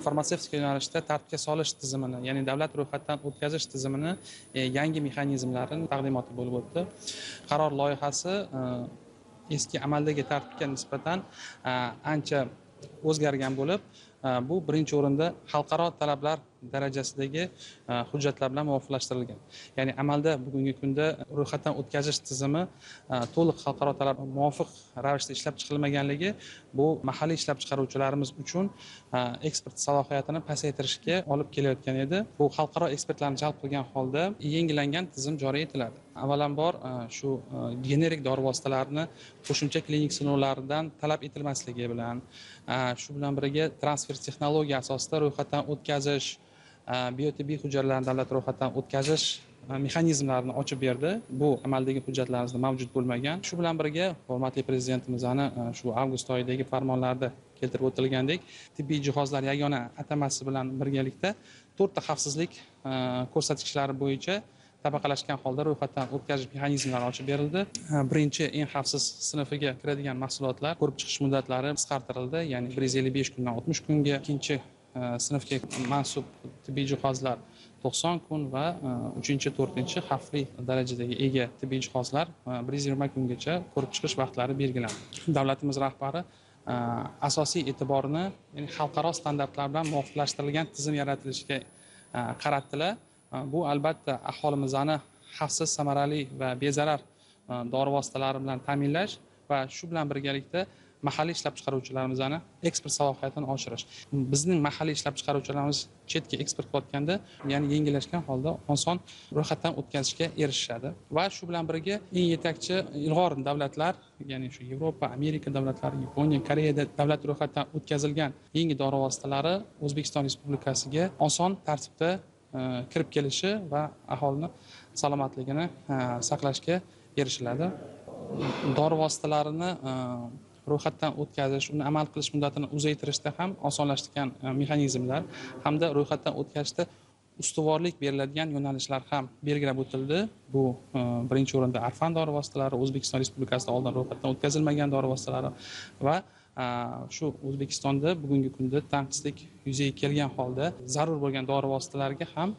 Farmatsevtika yo'nalishida tartibga solish tizimini, ya'ni davlat ro'yxatdan o'tkazish tizimini yangi mexanizmlarini taqdimoti bo'lib o'tdi. Qaror loyihasi eski amaldagi tartibga nisbatan ancha o'zgargan bo'lib, bu birinchi o'rinda xalqaro talablar darajasidagi hujjatlar bilan muvofiqlashtirilgan. Ya'ni amalda bugungi kunda ro'yxatdan o'tkazish tizimi to'liq xalqaro talab muvofiq ravishda ishlab chiqilmaganligi bu mahalliy ishlab chiqaruvchilarimiz uchun eksport salohiyatini pasaytirishga olib kelayotgan edi. Bu xalqaro ekspertlarni jalb qilgan holda yangilangan tizim joriy etiladi. Avvalambor, shu generik dori vositalarini qo'shimcha klinik sinovlardan talab etilmasligi bilan, shu bilan birga transfer texnologiya asosida ro'yxatdan o'tkazish, biotibbiy hujjatlarni davlat ro'yxatdan o'tkazish mexanizmlarini ochib berdi. Bu amaldagi hujjatlarimizda mavjud bo'lmagan. Shu bilan birga hurmatli prezidentimizni shu avgust oyidagi farmonlarida keltirib o'tilgandek, tibbiy jihozlar yagona atamasi bilan birgalikda to'rtta xavfsizlik ko'rsatkichlari bo'yicha tabaqalashgan holda ro'yxatdan o'tkazish mexanizmlari ochib berildi. Birinchi eng xavfsiz sinfiga kiradigan mahsulotlar ko'rib chiqish muddatlari qisqartirildi, ya'ni 155 kundan 60 kunga, ikkinchi sinfga mansub tibbiy jihozlar 90 kun va uchinchi, to'rtinchi xavfli darajadagi ega tibbiy jihozlar 120 kungacha ko'rib chiqish vaqtlari belgilandi. Davlatimiz rahbari asosiy e'tiborni, ya'ni xalqaro standartlar bilan muvofiqlashtirilgan tizim yaratilishiga qaratdilar. Bu albatta aholimizni xavfsiz, samarali va bezarar dori vositalari bilan ta'minlash va shu bilan birgalikda mahalliy ishlab chiqaruvchilarimizni eksport salohiyatini oshirish. Bizning mahalliy ishlab chiqaruvchilarimiz chetga eksport qilayotganda, ya'ni yengillashgan holda oson ro'yxatdan o'tkazishga erishishadi va shu bilan birga eng yetakchi ilg'or davlatlar, ya'ni shu Yevropa, Amerika davlatlari, Yaponiya, Koreyada davlat ro'yxatdan o'tkazilgan yangi dori vositalari O'zbekiston Respublikasiga oson tartibda kirib kelishi va aholini salomatligini saqlashga erishiladi. Dori vositalarini ro'yxatdan o'tkazish, uni amal qilish muddatini uzaytirishda ham osonlashtirgan mexanizmlar hamda ro'yxatdan o'tkazishda ustuvorlik beriladigan yo'nalishlar ham belgilab o'tildi. Bu birinchi o'rinda orfan dori vositalari, O'zbekiston Respublikasida oldin ro'yxatdan o'tkazilmagan dori vositalari va shu O'zbekistonda bugungi kunda tanqislik yuzaga kelgan holda zarur bo'lgan dori vositalariga ham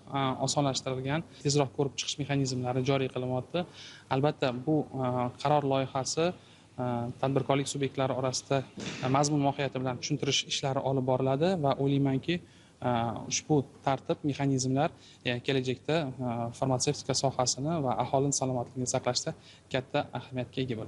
osonlashtirilgan tezroq ko'rib chiqish mexanizmlari joriy qilinmoqda. Albatta bu qaror loyihasi tadbirkorlik subyektlari orasida mazmun mohiyati bilan tushuntirish ishlari olib boriladi va o'ylaymanki, ushbu tartib mexanizmlar kelajakda farmatsevtika sohasini va aholini salomatligini saqlashda katta ahamiyatga ega bo'ladi.